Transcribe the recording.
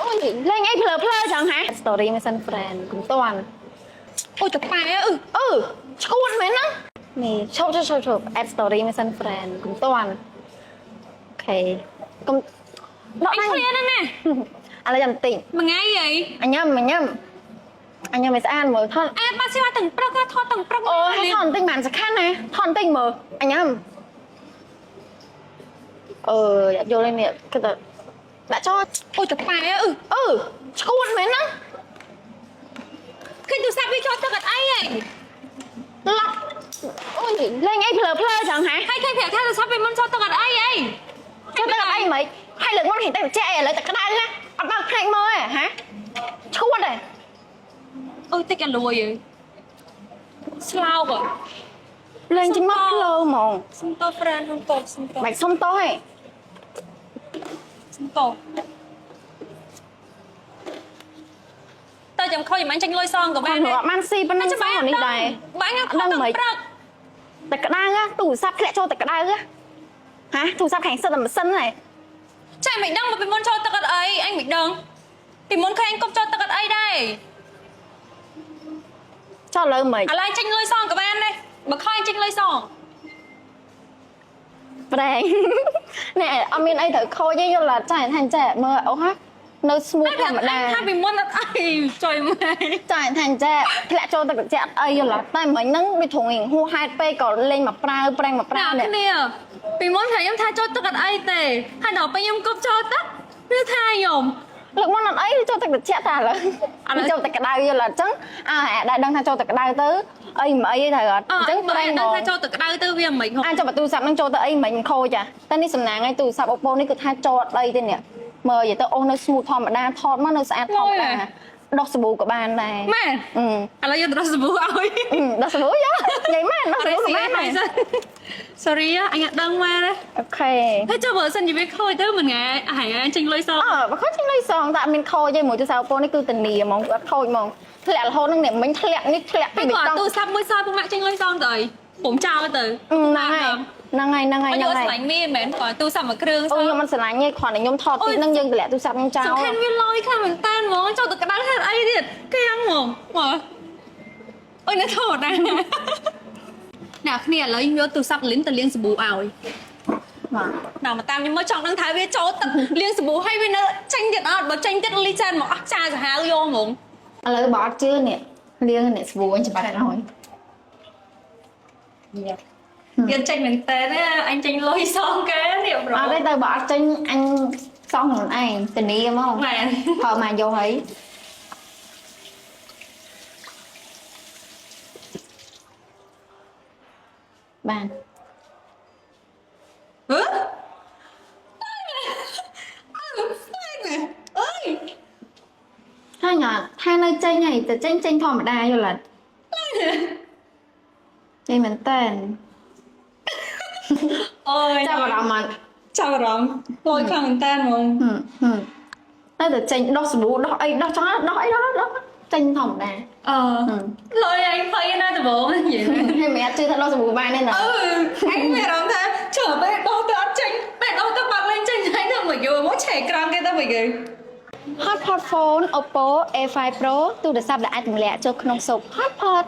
អូយលេងអីភ្លើភ្លើចឹងហ៎ story មួយសិន friend កុំតាន់ អូយតប៉ែអឺ អឺឈួតមែនណានេះឈប់ឈប់ឈប់ឈប់ add story មួយសិន friend កុំតាន់OK កុំដក អញ ដៃ ឃ្លានណាស់ណា ឥឡូវចាំតិច មួយថ្ងៃអី អញញ៉ាំអញញ៉ាំអញញ៉ាំឲ្យស្អាតមើលថត អែបាត់ស៊ីមកទាំងព្រឹកថតទាំងព្រឹក អូឲ្យថតបន្តិចបានសខាន់ណាថតបន្តិចមើលអញញ៉ាំអឺអត់យល់ទេនេះគិតតែដាក់ចូល អូយតប៉ែអឺ អឺឈួតមែនណា ឃើញទូរស័ព្ទវាចូលទឹកអត់អីហី ឡប់អូយលេងអីភ្លើភ្លើចឹងហ៎ ហើយឃើញប្រាប់ថាទូរស័ព្ទវាមុនចូលទឹកអត់អីហី ចូលទៅអត់អីហ្មងហើយលើកមុនហិតែចេះឥឡូវតែក្តៅណាអត់បើកភ្នែកមើលហ៎ហ៎ឈួតហ៎ អូយតិចអលួយអើយស្លោកអ លេងចេញមកភ្លើហ្មង សុំត friend សុំតសុំត បាច់សុំតោះហ៎ សុំតតើចាំខូចមិនចេញលុយសងក៏បាន គាត់អត់បានស៊ីប៉ុណ្ណឹងសោះនេះដែរ បាញ់ខូចទាំងព្រឹក តែក្តៅណាទូរស័ព្ទធ្លាក់ចូលតែក្តៅណាហ៎ទូរស័ព្ទខាងសិតតែម៉ាស៊ីនហ៎ ចាមិនដឹងមកពីមុនចូលទឹកអត់អីអញមិនដឹងពីមុនឃើញអញគប់ចូលទឹកអត់អីដែរ ចុះឥឡូវមិន ឥឡូវចេញលុយសងក៏បានដែរបើខ້ອຍចេញលុយសង ប្រែង ណែអត់មានអីត្រូវខូចទេយល់អត់ចាថាចេះមើលអូហ่ะនៅ smooth ធម្មតា ថាពីមុនអត់អីចុយម៉ែ ចាថាចេះធ្លាក់ចូលទឹកត្រជាក់អត់អីយល់អត់តែមិញហ្នឹងដូចត្រង់ហួសហេតុពេកក៏លេងមកប្រើប្រេងមកប្រើ អ្នក នេះ គ្នាពីមុនថាខ្ញុំថាចូលទឹកអត់អីទេហើយដល់ពេលខ្ញុំគប់ចូលទឹកវាថាខ្ញុំ លើកមុនអត់អីចូលទឹកត្រជាក់តែឥឡូវចូលទឹកក្តៅយល់អត់អញ្ចឹងអើអាដែលដឹងថាចូលទឹកក្តៅទៅអីមិនអីទេត្រូវអត់ អ អញ្ចឹង ញ្ចឹង ប្រេងហ្មង ដឹងថាចូលទឹកក្តៅទៅវាមិនហ៎ អាចចូលទូរស័ព្ទហ្នឹងចូលទៅអីមិនខូចចាតែនេះសំណាងឯងទូរស័ព្ទ Oppo នេះគឺថាចូលអត់អីទេនេះមើលនិយាយទៅអូសនៅ smooth ធម្មតាថតមកនៅស្អាតធម្មតាដោះសាប៊ូក៏បានដែរ ម៉ែ អឺ ឥឡូវយកទៅសាប៊ូឲ្យ ដោះសាប៊ូយោនិយាយមែនដោះសាប៊ូក៏បានដែរ Sorry អញអត់ដឹងម៉ែទេ OK ហើយចុះបើសិនជាវាខូចទៅមិនថ្ងៃហែងចេញលុយសង អើបើខូចចេញលុយសងតែអត់មានខូចទេមួយទូរស័ព្ទ Oppo នេះគឺធានាហ្មងអត់ខូចហ្មងធ្លាក់រហូតហ្នឹងនេះមិញធ្លាក់នេះធ្លាក់ពី ហើយ បេតុង ក៏ទូរស័ព្ទមួយសល់ពុកម៉ាក់ចេញលុយសងទៅអីពុំចោលទៅ ហ្នឹងហើយហ្នឹងហើយហ្នឹងហើយ អ ហ្នឹងហើយ ត់យកស្រឡាញ់មានមែនគាត់ទូរស័ព្ទមួយគ្រឿង អូខ្ញុំមិនស្រឡាញ់ទេគ្រាន់តែខ្ញុំថតទីហ្នឹងយើងតម្លាក់ទូរស័ព្ទខ្ញុំចោល សំខាន់វាលយខ្លាំងមែនតើហ្មងចូលទៅក្តៅហេតុអីទៀតកៀងហ្មងមកអូយនៅថតដែរអ្នកគ្នាឥឡូវខ្ញុំយកទូរស័ព្ទលីនទៅលាងសាប៊ូឲ្យ បាទ ដល់មកតាមខ្ញុំមកចង់ដឹងថាវាចូលទឹកលាងសាប៊ូឲ្យវានៅចេញទៀតអត់បើចេញទៀតលីចានមកអស់ចាសាហាវយកហ្មង ឥឡូវបើអត់ជឿនេះលាងនេះស្បួនច្បាស់ហើយ យើងចេញមែនតើណាអញចេញលុយសងគេនេះប្រូ អត់ទេទៅបើអត់ចេញអញសងខ្លួនឯងធានាហ្មង មែន ផលមកយកហើយបាន ហឺអើយ ហើយញ៉ាថានៅចេញហើយតែចេញចេញធម្មតាយល់អត់ចេញមែនតើ អូយ ចាប់អារម្មណ៍អត់ ចាប់អារម្មណ៍លយខ្លាំងមែនតើហ្មង ហឹមហឹមតែតែចេញដោះសាប៊ូដោះអីដោះចង់ដោះអីដោះដោះចេញធម្មតា អឺ ហឹម លយអញភ័យណាស់ដំបូងនិយាយមែន ហើយមិនអត់ជឿថាដោះសាប៊ូបានទេណា អឺអញមានអារម្មណ៍ថាជឿពេលដោះទៅអត់ចេញពេលដោះទៅបាក់លេងចេញហើយទៅមកយកមកឆែកក្រោមគេទៅមកយ Hot Pot Phone Oppo A5 Pro ទូរស័ព្ទដែលអាចទម្លាក់ចូលក្នុងស៊ុប Hot Pot